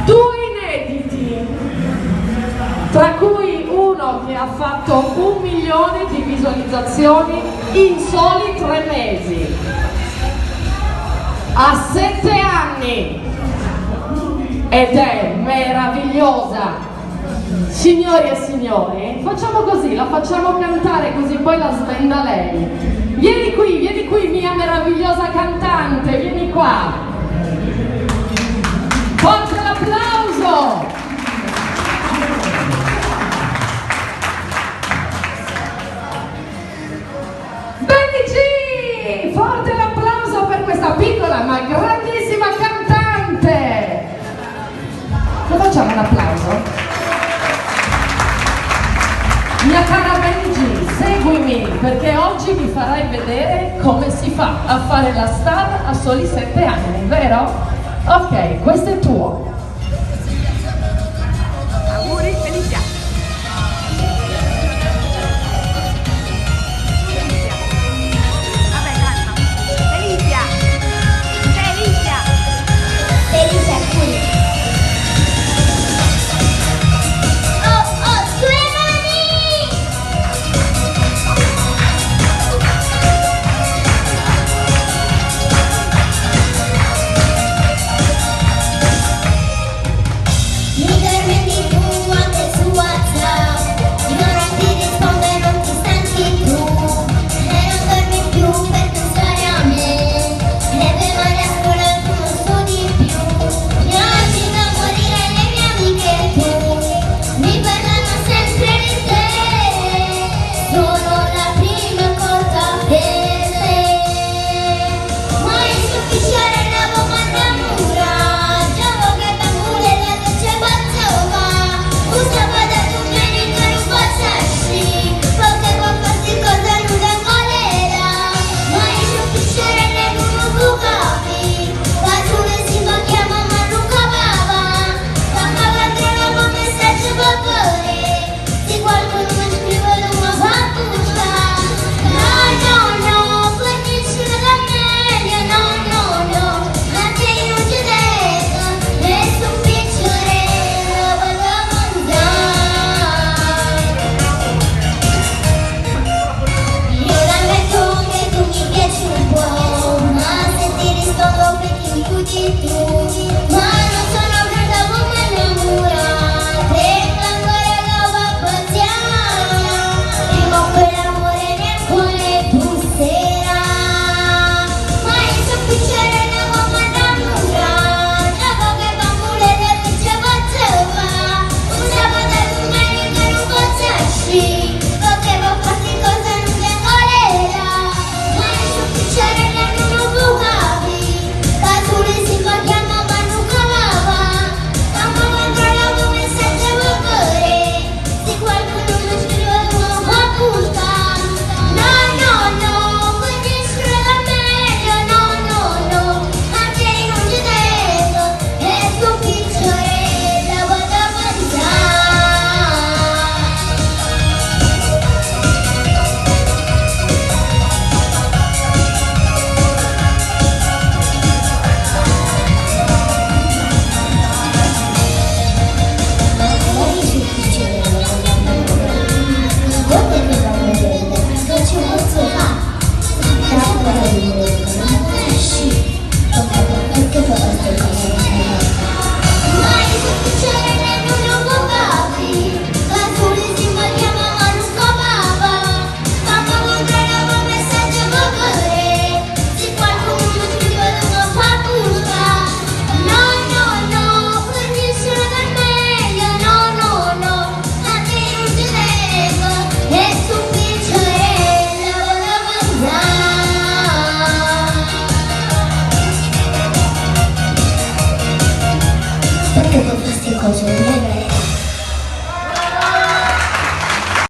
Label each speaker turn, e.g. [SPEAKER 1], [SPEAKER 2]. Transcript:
[SPEAKER 1] Due inediti, tra cui uno che ha fatto 1 milione di visualizzazioni in soli 3 mesi. Ha 7 anni ed è meravigliosa. Signori e signori, facciamo così, la facciamo cantare così poi la svenda lei. Vieni qui, mia meravigliosa cantante, vieni qua. Forte l'applauso! Benny G! Forte l'applauso per questa piccola ma grandissima cantante! Lo facciamo un applauso? Mia cara Benny G, seguimi perché oggi mi farai vedere come si fa a fare la star a soli 7 anni, vero? Ok, questa è tua.